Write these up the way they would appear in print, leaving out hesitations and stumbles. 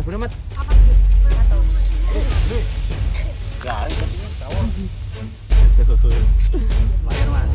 Oleh berapa, Mat? Ya, ini tawon. Lumayan, Mas.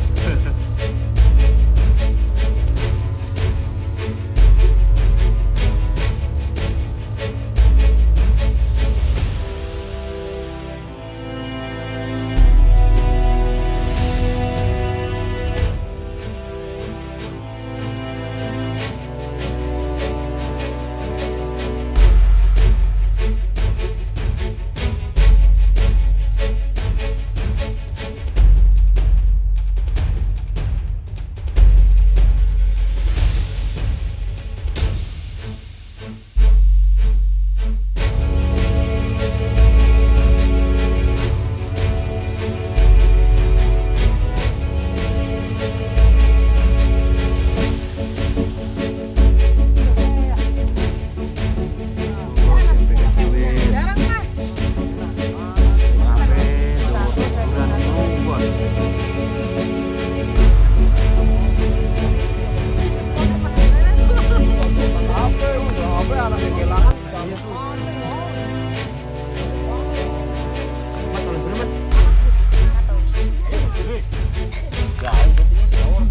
Jarang mah. HP, udah HP anak yang kehilangan. Mat, oleh berapa, Mat? Ya, ini tawon.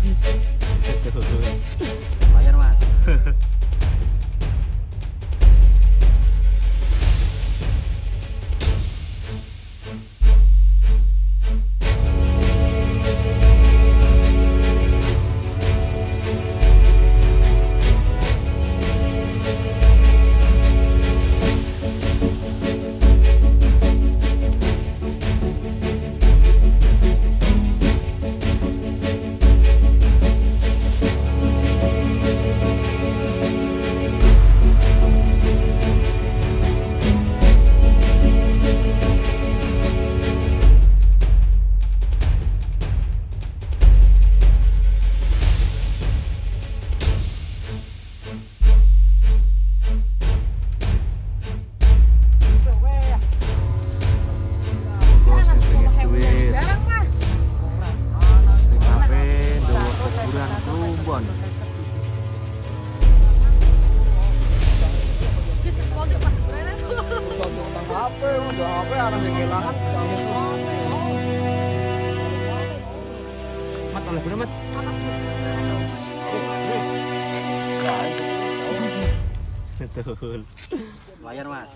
Lumayan, Mas. Bos yang pengen duit. Jarang mah. Ning kafe ndhuwur kuburan Plumbon. HP, udah HP anak yang kehilangan. Mat, oleh berapa, Mat? Ya, ini tawon. Betul. Lumayan, Mas.